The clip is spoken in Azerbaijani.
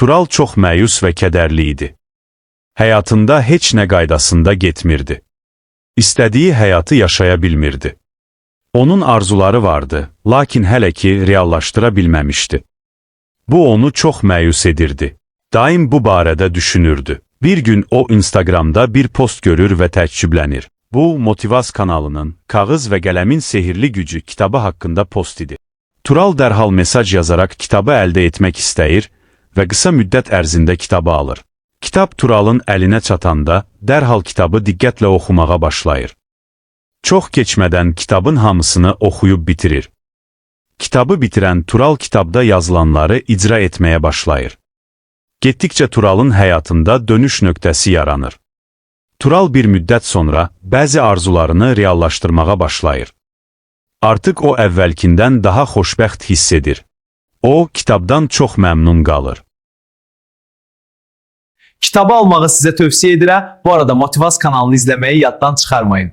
Tural çox məyus və kədərli idi. Həyatında heç nə qaydasında getmirdi. İstədiyi həyatı yaşaya bilmirdi. Onun arzuları vardı, lakin hələ ki reallaşdıra bilməmişdi. Bu onu çox məyus edirdi. Daim bu barədə düşünürdü. Bir gün o Instagramda bir post görür və təəccüblənir. Bu, Motivas kanalının Kağız və Qələmin Sehirli Gücü kitabı haqqında post idi. Tural dərhal mesaj yazaraq kitabı əldə etmək istəyir və qısa müddət ərzində kitabı alır. Kitab Turalın əlinə çatanda dərhal kitabı diqqətlə oxumağa başlayır. Çox keçmədən kitabın hamısını oxuyub bitirir. Kitabı bitirən Tural kitabda yazılanları icra etməyə başlayır. Getdikcə Turalın həyatında dönüş nöqtəsi yaranır. Tural bir müddət sonra bəzi arzularını reallaşdırmağa başlayır. Artıq o əvvəlkindən daha xoşbəxt hiss edir. O, kitabdan çox məmnun qalır. Kitabı almağı sizə tövsiyə edirəm. Bu arada Motivas kanalını izləməyi yaddan çıxarmayın.